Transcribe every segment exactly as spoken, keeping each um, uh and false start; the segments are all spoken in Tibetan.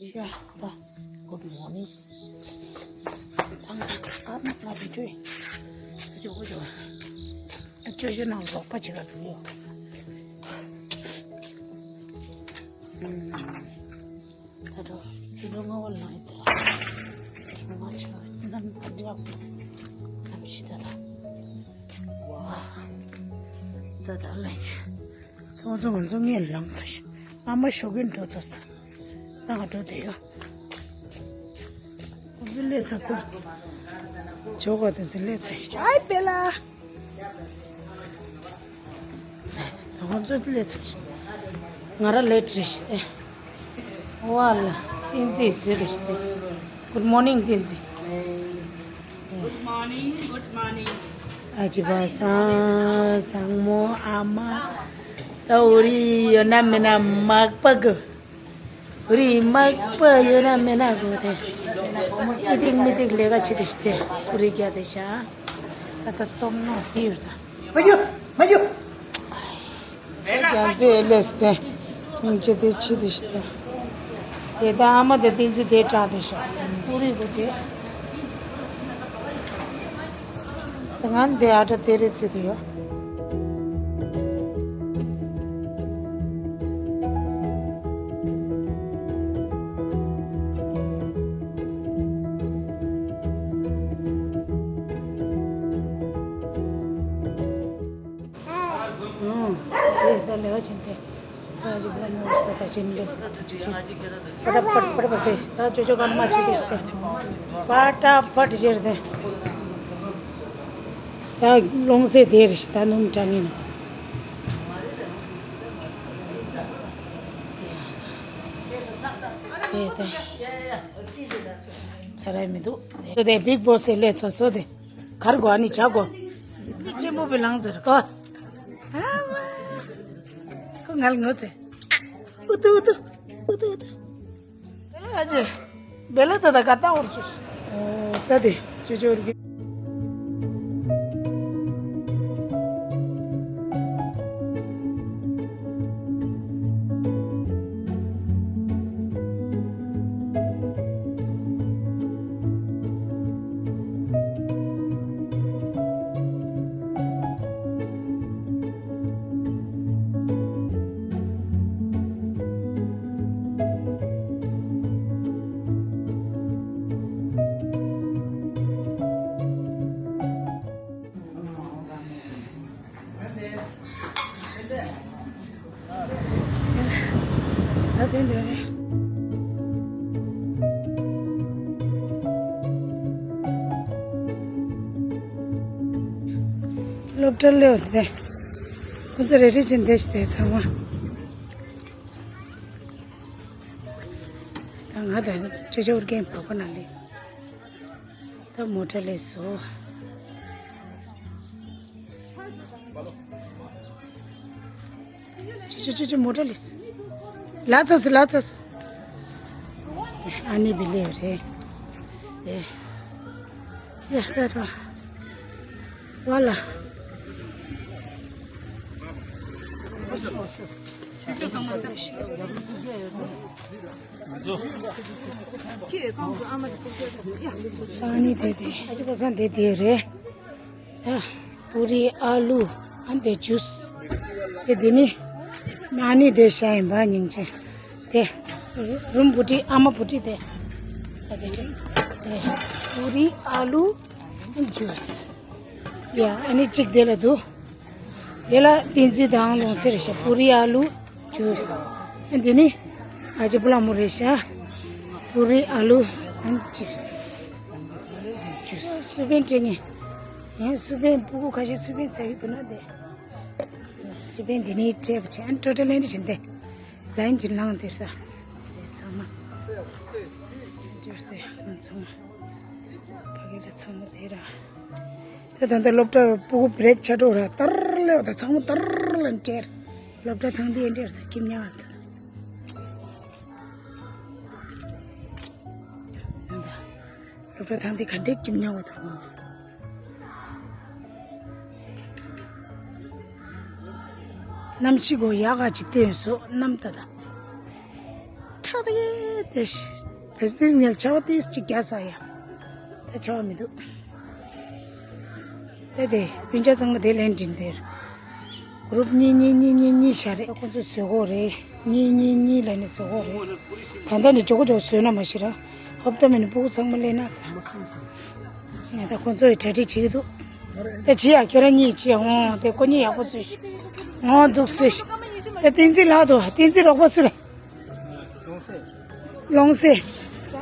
ཡ། ད། Good morning. ད་ང་ད་ང་དེ་ཚོས་ད་ཅོ་གོ་ཅོ་ཅོ་ཅོ་ནང་ལོག་པ་བྱེད་ག་འགྲོ་ཡོད། ད་ད་ཆུ་ཚོད་ལྔ་པ་ལངས་ཡོད། ང་ཆ་ནམ་རྒྱབ་ནམ་ཞིག་ད་ད་ཝ་ད་ད་ལངས་ཡོད། ཁོང་ཚོ་ང་ཚོ་ངས་ལངས་ཚར་ཤག་ཨ་མ་ཞོགས་ཀས་འགྲོ་ཚར་སོང་། ད་ང་འགྲོ་བསྡད་ཡོད། ཁོང་ཚོ་སླེབས་ཚར་ད། ཇོ་ཁོ་དེ་ཚོ་སླེབས་ཚར་ཤག་ཨའི་པེ་ལ། ཁོང་ཚོ་སླེབས་ཚར་ཤག་ང་རང་ལེ་ཊི་རེད་ཤག་ཨེ། ཝ་ལ། བསྟན་འཛིན་ཟེར་རེད་ཤག Good morning བསྟན་འཛིན། Good morning, good morning. ཨ་ཅེ་པ་སང་སང་མོ་ཨ་མ། ད་འུ་རི་ཡོད་ན་མེད་ན་མག་པ་གི། འུ་རི་མག་པ་ཡོད་ན་མེད་ན་གོ་དེ། ཨི་ཐིག་མི་ཐིག་ལས་ཀ་བྱེད་དེ་ཤི་དེ་འུ་རི་རྒྱ་དེ་ཤ། ད་ད་སྟོབས་ནོར་ཧི་ཡོད་ད། མ་རྒྱུ། མ་རྒྱུ། རྒྱ་མཚོའི་ལས་དེ། སྙིང་རྗེ་དེ་ཆི་དེ་ཤི་དེ། དེ་ད་ཨ་མ་དེ་བསྟན་འཛིན་དེ་དྲག་དེ་ཤ། འུ་རི་གོ་དེ། ང་འདི་ཨ་ཏྲ་དེ་རེ་ཚེ་དེ་ཡོད། ཨུང་། དེ་ད་ལེ་བ་ཆེན་དེ། ད་ཅིག་བླ་མ་ས་ད་ཅིག་འདྲེས་ད་ཅིག་ཅིག་ཕ་ཏྲ་ཕ་ཏྲ་ཕ་ཏྲ་ཕ་ཏྲ་དེ་ད་ཅོ་ཅོ་ག་ན་མ་ཆེ་དེ་ཤི་དེ། ཕ་ཏྲ་ཕ་ཏྲ་ཟེར་དེ། ད་ལོང་སེ་དེ་རེ་ཤི་ད་ནུམ་དྲ་ངེ་ན། དེ་དེ། ཚ་ར་མི་འདུག་དེ་དེ་བིག་བོ་སེ་ལེ་ཚོ་སོ་དེ། གར་གོ་ཨ་ནི་ཆ་གོ་མི་ཆེན་མོ་བི་ལང་ཟེར་གོ་ཨ་མ། ཁོ་ང་ལ་ངོ་ཚེ། ཨུ་ཏུ་ཨུ་ཏུ། ཨུ་ཏུ་ཨུ་ཏུ། ཨ་ཅེ། བེ་ལ་ད་ད་ག་ད་འོར་ཆུ། ཨོ་ད་དེ་ཅོ་ཅོ་རུ་གི། ད་དོན་འདི་རེད། སློབ་གྲྭ་སླེབས་ཏེ། ཁོ་ཚོ་རེ་རེ་བཞིན་བསྡད་ཤག་དེ་ཚང་མ། ད་ང་དང་ཅོ་ཅོ་ཨུར་རྒན་བག་པ་ན་ལེ། ད་མོ་ཊ་ལས་སོ། ཅི་ཅི་ཅི་ཅི་མོ་ཊ་ལས་སོ། ལ་ཚ་སི་ལ་ཚ་སི། ཨ་ནི་བི་ལེ་རེད། ཨེ། ཡ་ད་ར། ཝ་ལ། ཨ་ནི་དེ་དེ། ཨ་ཅི་པ་སང་དེ་དེ་རེད། ཨ། པུ་རི་ཨ་ལུ། ཨ་དེ་ཇུས། དེ་དེ་ནི། ཨ་ནི་དེ་ཤ་ཡིན་པ་སྙིང་རྗེ། དེ། རུམ་བུ་ཏི་ཨ་མ་བུ་ཏི་དེ། ཨ་དེ་དེ། དེ། པུ་རི་ཨ་ལུ། ཇུས། ཡ་ཨ་ནི་གཅིག་དེ་ལ་འདུག་དེ་ལ་བསྟན་འཛིན་དང་ལོང་སེ་རེད་ཤག་པུ་རི་ཨ་ལུ་ཇུས། ཨ་འདི་ནི་ཨ་ཅེ་བུ་ལ་མོ་རེད་ཤག་པུ་རི་ཨ་ལུ་ཨན་ཅིབ་ཇུས། སུ་བན་སྤྲད་ངེས། ཡང་སུ་བན་སྤུ་གུ་ཁ་ཤས་སུ་བན་ཟ་གི་འདུག་ན་དེ། སུ་བན་འདི་ནི་སྤྲད་པ་བྱས་ཨན་ཊོ་ཊལ་ལན་འདི་བཞིན་ཏེ། ལན་གྱི་ལང་དེར་ས། དེ་ཚང་མ། དེར་སེ་ང་ཚང་མ། ཕ་གི་ལ་ཚང་མ་དེ་ར། དེ་ད་ལྟ་སློབ་གྲྭ་སྤུ་གུ་བྷི་རེག་ཆགས་འགྲོ་ར་ཏར་ལེ་བ་དང་ཚང་མ་ཏར་ལེ་འདྲེར། སློབ་གྲྭ་ཐང་དེ་འདྲེར་ད་ཁྱིམ་ཉག་བ་དང་། ད་སློབ་གྲྭ་ཐང་དེ་ག་འདྲེ་ཁྱིམ་ཉག་བ་དང་། གནམ་གཤིས་གོ་ཡག་ག་ཅིག་བསྟན་སོ་གནམ་ད་ད། ཁྲག་དེ། ད་ལྟའི་ངལ་ཆ་བ་ཏིས་ཅིག་རྒྱག་ས་ཡ། ད་ཆ་བ་མི་འདུག་ད་དེ་སྤུན་ཀྱག་ཚང་མ་དེ་ལན་འདྲིན་དེར། གུ་རུབ་གཉིས་གཉིས་གཉིས་གཉིས་གཉིས་བཞག་རེད། ཁོ་ཚོ་བཟོས་གོ་རེད། གཉིས་གཉིས་གཉིས་ལ་ནི་བཟོས་གོ་རེད། ད་ལྟ་ནི་ཇོ་གོ་ཇོ་བཟོས་ན་མ་ཤི་ར། ཧོབ་ཏ་མེ་ནི་སྤུ་གུ་ཚང་མ་ལེན་ན་ས། ངས་ད་ཁོ་ཚོ་ཡི་གྲ་སྒྲིག་བྱེད་ཀྱི་འདུག་ད་བྱེད་ཡ་ཁྱོད་རང་གཉིས་བྱེད་འོང་དེ་ཁོ་གཉིས་ཡག་པོ་བཟོས་ཤིག་འོང་འདུག་བཟོས་ཤིག་ད་བསྟན་འཛིན་ལགས་འདུག་བསྟན་འཛིན་རོགས་པ་སུ་རེད། ལོང་སེ།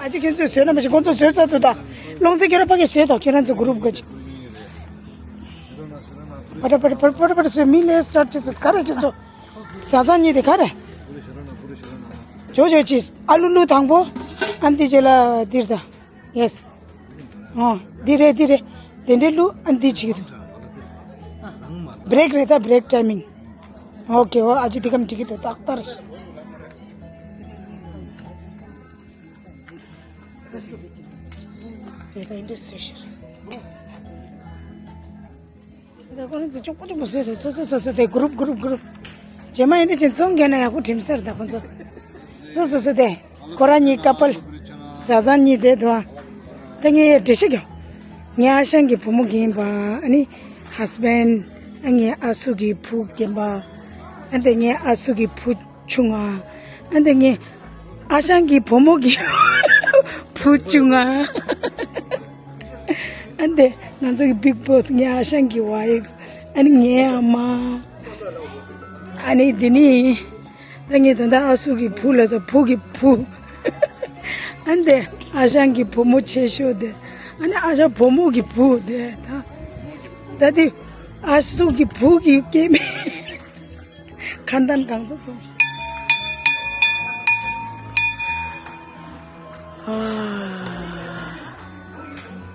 ཨ་ཅེ་ཁྱོད་ཚོས་བཟོས་ན་མ་ཤེས་ཁོང་ཚོས་བཟོས་ཚར་འདུག་ད། ལོང་སེ་ཁྱོད་རང་ཕ་གི་བཟོས་དང་ཁྱོད་རང་ཚོ་གུ་རུབ་ག་ཅིག་པ་ཏྲ་པ་ཏྲ་པ་ཏྲ་པ་ཏྲ་བཟོས་མི་ལས་སི་ཊར་བྱེད་ཚོ་ག་རེ་ཁྱོད་ཚོ། བཟའ་ཚང་གཉིས་དེ་ག་རེ། ཇོ་ཇོ་ཅིས་ཨ་ལུ་ལུ་དང་པོ། ཨན་ཏི་ཇེ་ལ་དིར་ད། ཡེས། ཨོ། འདི་རེད་འདི་རེད། དེ་འདྲའི་གླུ་ཨ་འདི་བྱེད་ཀྱི་འདུག་བྷི་རེག་རེད་ད་བྷི་རེག་ཊའི་མིང་། ཨོ་ཀེ་ཨོ་ཨ་ཅེ་འདི་གམ་འགྲིག་གི་འདུག་ཏག་ཏག་རེད། དེ་ད་འདི་སུ་ཤེས་རེད། ད་ཁོ་རང་ཚོ་གཅོག་པོ་གཅོག་པོ་བཟོས་ཏེ་སོ་སོ་སོ་སོ་དེ་གུ་རུབ་གུ་རུབ་གུ་རུབ། རྗེས་མ་ཡིན་ན་ཅིག་ཚོང་རྒྱག་ན་ཡག་པོ་གྲིམ་སར་ད་ཁོ་ཚོ། སོ་སོ་སོ་དེ་ཁོ་རང་གཉིས་ཀ་པལ། བཟའ་ཚང་གཉིས་དེ་དུ། ད་ངས་འགྲེལ་བཤད་རྒྱོ། ངའི་ཨ་ཞང་གི་བུ་མོ་རྒན་པ། ཨ་ནི་ཧས་བྷེན། ཨ་ངའི་ཨ་སུ་གི་བུ་རྒན་པ། ཨ་ནི་ངའི་ཨ་སུ་གི་བུ་ཆུང་བ། ཨ་ནི་ངའི་ཨ་ཞང་གི་བུ་མོ་གི་བུ་ཆུང་བ། ཨ་ནི་ང་ཚོ་གི་བིག་བོ་སི་ངའི་ཨ་ཞང་གི་ཝའི་ཕི། ཨ་ནི་ངའི་ཨ་མ། ཨ་ནི་འདི་ནི། ད་ངས་ད་ལྟ་ཨ་སུ་གི་བུ་ལ་ཟ་བུ་གི་བུ། ཨ་ནི་ཨ་ཞང་གི་བུ་མོ་ཆེ་ཤོས་དེ། ཨ་ནི་ཨ་ཞང་བུ་མོ་གི་བུ་དེ་ད། ད་དེ་ཨ་སུ་གི་བུ་གི་སྐྱེ་དམན། ཁ་འདན་གང་ཚ་ཚོམ།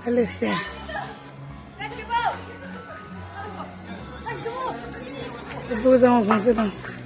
ཨ་ལེ་སྟེ། དེ་བུ་བཟང་བ་ཧོན་སེ་དང་སེ།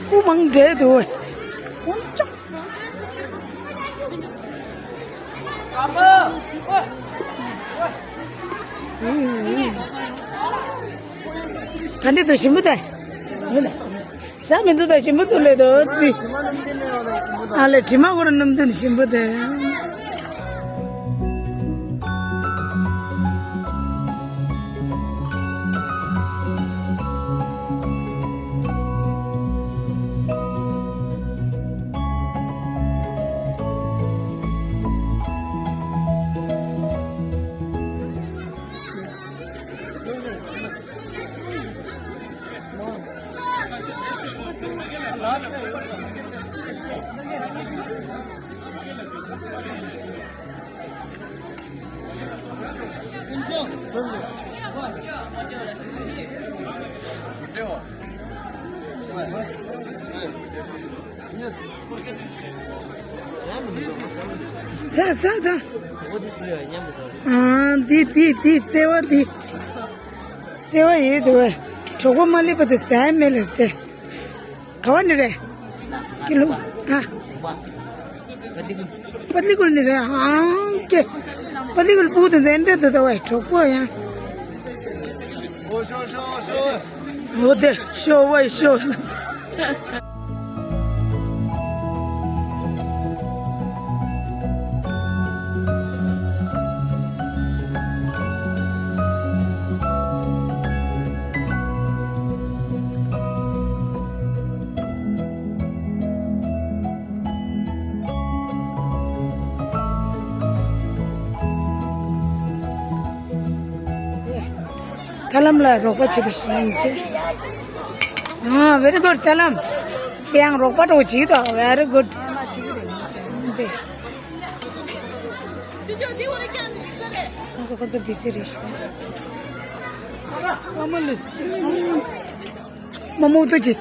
སྤུ་མང་འདྲེས་འདུག་ག་འདྲ་འདུག་ཞིམ་པོ་དང་། ཟ་མི་འདུག་དང་ཞིམ་པོ་འདུག་ལས་དོ་ཙི། ཨ་ལས་དྲི་མ་གོ་ར་སྣུམ་འདུག་ཞིམ་པོ་དང་། ཟ་ཟ་ཟ། ཨ་འདི་འདི་འདི་བརྩེ་བ་འདི། བརྩེ་བ་ཡོད་དེ་བས། གྲོགས་པོ་མ་སླེབས་པ་དེ་ཟ་ཡ་མེད་ལས་ཏེ། ག་བ་ནི་རེད། ཀི་ལུ། ཨ། པ་ལི་ཀུལ་ནི་རེད། ཨང་ཀེ། པ་ལི་ཀུལ་པུ་དེ་འཛན་འདྲེ་དེ་དེ་བས་གྲོགས་པོ་ཡང་། འོ་དེ་ཤོ་བས་ཤོ། ཐར་ལམ་ལ་རོགས་པ་བྱེད་དེ་ཤེས་ཡིན་ཅེ། ཨ། very good ཐར་ལམ། ཁྱེད་ཡང་རོགས་པ་འགྲོ་བྱེད་དོ། very good འདི། ཁོང་ཚོ་ཁོང་ཚོ་བི་སི་རེད་ཤག་ཨ་མ་ལེས། མ་མོ་ཏོ་ཅི།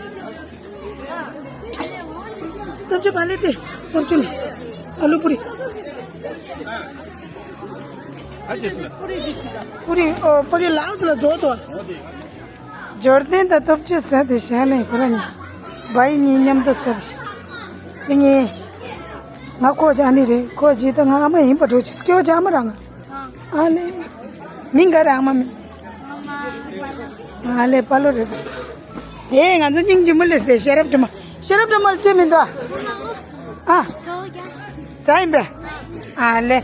སྟོབས་ཆེ་བ་ལེ་ཏེ། སྟོབས་ཆེ་ནི། ཨ་ལུ་པུ་རི། པུ་རི་ཨོ་ཕ་གི་ལགས་ལ་རྫོགས་ཏོ། འབྱོར་ལྡན་དང་སྟོབས་ཆེ་ཟ་དེ་ཞལ་ནས་ཁོ་རང་གཉིས་བའི་གཉིས་མཉམ་དུ་ཟ་རེ་ཤག་དེ་ངས། ང་ཁོ་ཅག་ཨ་ནི་རེད། ཁོ་ཇི་ལྟ་ང་ཨ་མ་ཡིན་པ་འགྲོ་ཆེ་སྐྱོ་ཅག་ཨ་མ་རང་ང་། ཨ་ལེ། མིང་ག་རེ་ཨ་མ་མིང་། ཨ་ལེ་པ་ལོ་རེད། དེ་ང་ཚོ་སྙིང་རྗེ་མོ་ལེས་དེ་ཤེས་རབ་སྒྲོལ་མ། ཤེས་རབ་སྒྲོལ་མ་ལ་སྤྲད་མི་འདུག་ཨ། ཟ་ཡིན་པས། ཨ་ལེ།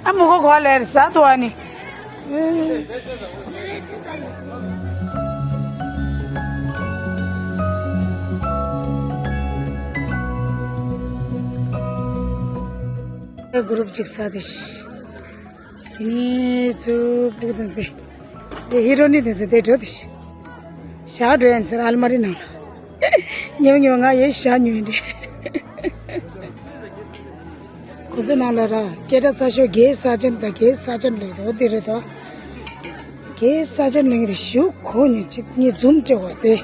ཨ་མུ་གོ་གོ་ལེ་ཟ་ཐུ་ཨ་ནི། གུ་རུབ་ཅིག་ས་དེ་ཤི། ནི་ཚུ་པུ་དང་སེ། དེ་ཧི་རོ་ནི་དེ་སེ་དེ་འགྲོ་དེ་ཤི། ཞག་འགྲོ་ཡན་སེར་ཨལ་མ་རི་ནང་ལ། ཉེ་བ་ཉེ་བ་ང་ཡོད་ཞག་ཉོས་འདི། ཁོ་ཚོ་ནང་ལ་ར་སྐད་གྲགས་ཚ་ཤོས་རྒྱའི་ས་ཆེན་དང་རྒྱའི་ས་ཆེན་ལོས་དོ་དེ་རེད་དོ། རྒྱའི་ས་ཆེན་ལོས་དེ་ཞུ་ཁོ་ཉི་ཅིག་ངས་འཛུམ་སྤྲད་བ་དེ།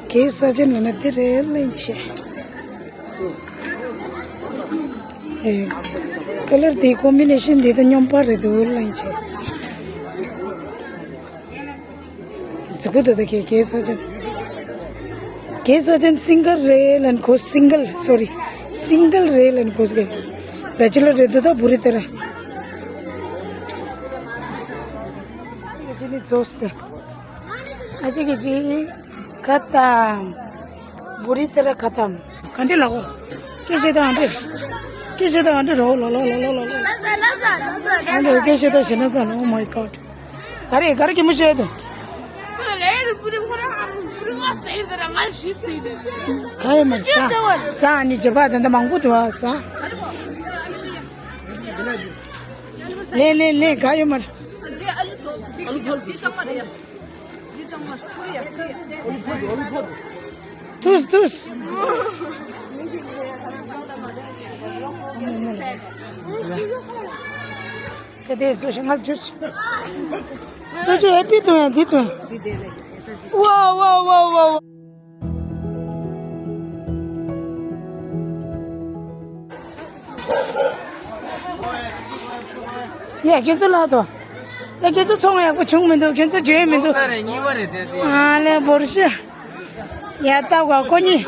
རྒྱའི་ས་ཆེན་ལོས་ན་དེ་རེད་ལེན་ཆེ། ཨེ། ཀ་ལར་དེ་ཀོམ་བི་ནེ་ཤན་དེ་དང་སྙོམས་པ་རེད་འདུག་ལེན་ཆེ། རྫིག་པོ་འདུག་ད་གེ་གེ་ས་ཅན། གེ་ས་ཅན་སིང་གལ་རེད་ལན་ཁོ་སིང་གལ་སོ་རི། སིང་གལ་རེད་ལན་ཁོ་སི་གེ། བེ་ཅི་ལར་རེད་འདུག་ད་བུ་རི་ཏེ་ར། ཅི་ནི་ཛོས་ཏེ། ཨ་ཅི་གི་ཅི། ཁ་ཏམ། བུ་རི་ཏེ་ར་ཁ་ཏམ། ག་འདྲི་ལ་གོ། སྐད་བཤད་དང་ཨ་འདྲི། སྐད་བཤད་དང་ཨ་འདྲི་རོ་ལོ་ལོ་ལོ་ལོ་ལོ་ལོ། ཨ་འདྲི་སྐད་བཤད་དང་ཞེ་ན་ཙམ། Oh my God. ག་རེ་ག་རེ་གི་མུ་བཤད་དུ། ག་ཡོད་མ་རེད་ས། ས་ནི་རྗེ་པ་དེ་འདྲ་མང་པོ་འདུག་ཨ་ས། ལེ་ལེ་ལེ་ག་ཡོད་མ་རེད། ཏུས་ཏུས། དེ་དེ་བཟོ་ཞིག་ངར་བཅུ། ཏུ་ཅུ་ཨེ་པི་ཏུ་ཡང་འདི་ཏུ་ཡང་། ཝའོ་ཝའོ་ཝའོ་ཝའོ། ཡ་ཁྱེད་ཚོ་ལ་དོ། ཡ་ཁྱེད་ཚོ་ཚོང་ཡག་པོ་བྱུང་མི་འདུག་ཁྱེད་ཚོ་བརྗོད་མི་འདུག་ཚོང་ས་རེད་གཉིས་པ་རེད་དེ་དེ། ཨ་ལེ་འབོར་ཤི། ཡ་ལྟ་བ་ཁོ་གཉིས།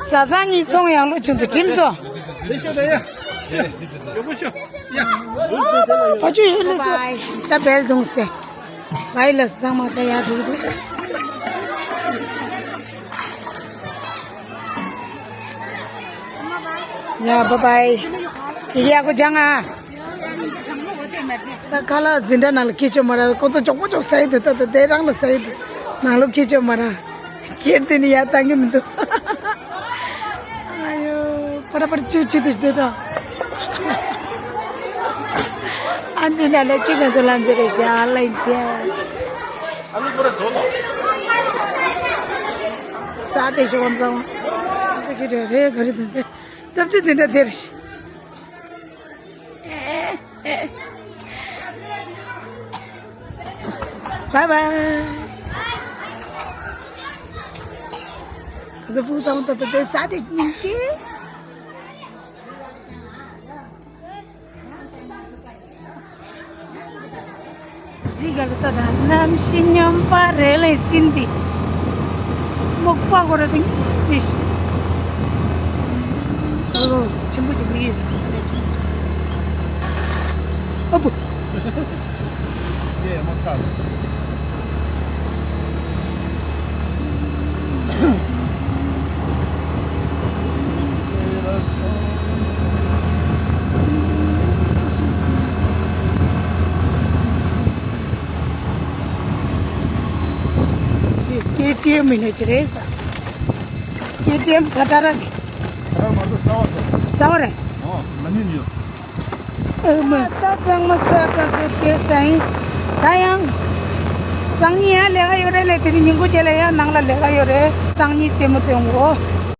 བཟའ་ཚང་གཉིས་ཚོང་ཡག་ལོ་བྱུང་དུ་ཁྲིམས་སོ། ལེ་ཤོད་ད་ཡ། ཡག་པོ་ཤོད། ཡ། ཨ་ཅོ་ཡོད་ལེ་ཤོད། ད་བེལ་བརྡུངས་ཏེ། བའི་ལ་སང་མ་ད་ཡ་འགྲོ་འདུག་ཡ་བ་བའི། ཡ་གོ་ཅང་ཨ། ད་ཁ་ལག་འཛིན་གྲྭ་ནང་ལ་སྐད་ཆ་མ་ར་ཁོ་ཚོ་ཅོག་པོ་ཅོག་ཟ་ཡི་འདུག་ད་ད་དེ་རང་ལ་ཟ་ཡི་འདུག་ནང་ལོགས་སྐད་ཆ་མ་ར། ཁྱེར་དེ་ནི་ཡ་བཏང་གི་མི་འདུག་ཨ་ཡོ། པར་པར་ཅུ་ཅི་དེ་ཞིག་དེ་དང་། ཨ་འདི་ན་ལ་ཅི་ག་ཚོ་ལ་འཛེ་རེ་ཤ་ལ་ཡིན་ཅེ། ས་དེ་ཞིག་འོང་ཙང་། ཨ་ཀི་རེ་རེ་ག་རེ་དང་དེ། སྟབས་ཅི་འཛིན་གྲྭ་དེ་རེ་ཤ། བའི་བའི། ཁ་ཚ་ཕུག་ཚང་ཏོ་ཏོ་ཏེ་ས་དེ་སྙིང་རྗེ། རི་ག་ལ་ཏ་ད་གནམ་གཤིས་སྙོམས་པ་རེད་ལེ་སིན་ཏི། སྨུག་པ་གོ་ར་དེ་ཏི་ཤི། ཨོ་ཆེན་པོ་ཅིག་ལི་ཡོད་ས་ཨ་བུ། ཀེ་ཊི་ཨེམ་མིན་ནས་ཅི་རེད་ས། ཀེ་ཊི་ཨེམ་ཁ་ཏ་ར་གི། ས་བ་རེད། ཨ་མ་ད་ཚང་མ་ཚ་ཚ་སུ་བྱེད་ཚ་ཡིན། ད་ཡང་ སང་ཉིན་ཡང་ལས་ཀ་ཡོད་རེད་ལས། དེ་རིང་ཉིན་གུང་རྗེས་ལ་ཡང་ནང་ལ་ལས་ཀ་ཡོད་རེད། སང་ཉིན་ལྟད་མོ་སྟོན་དགོས།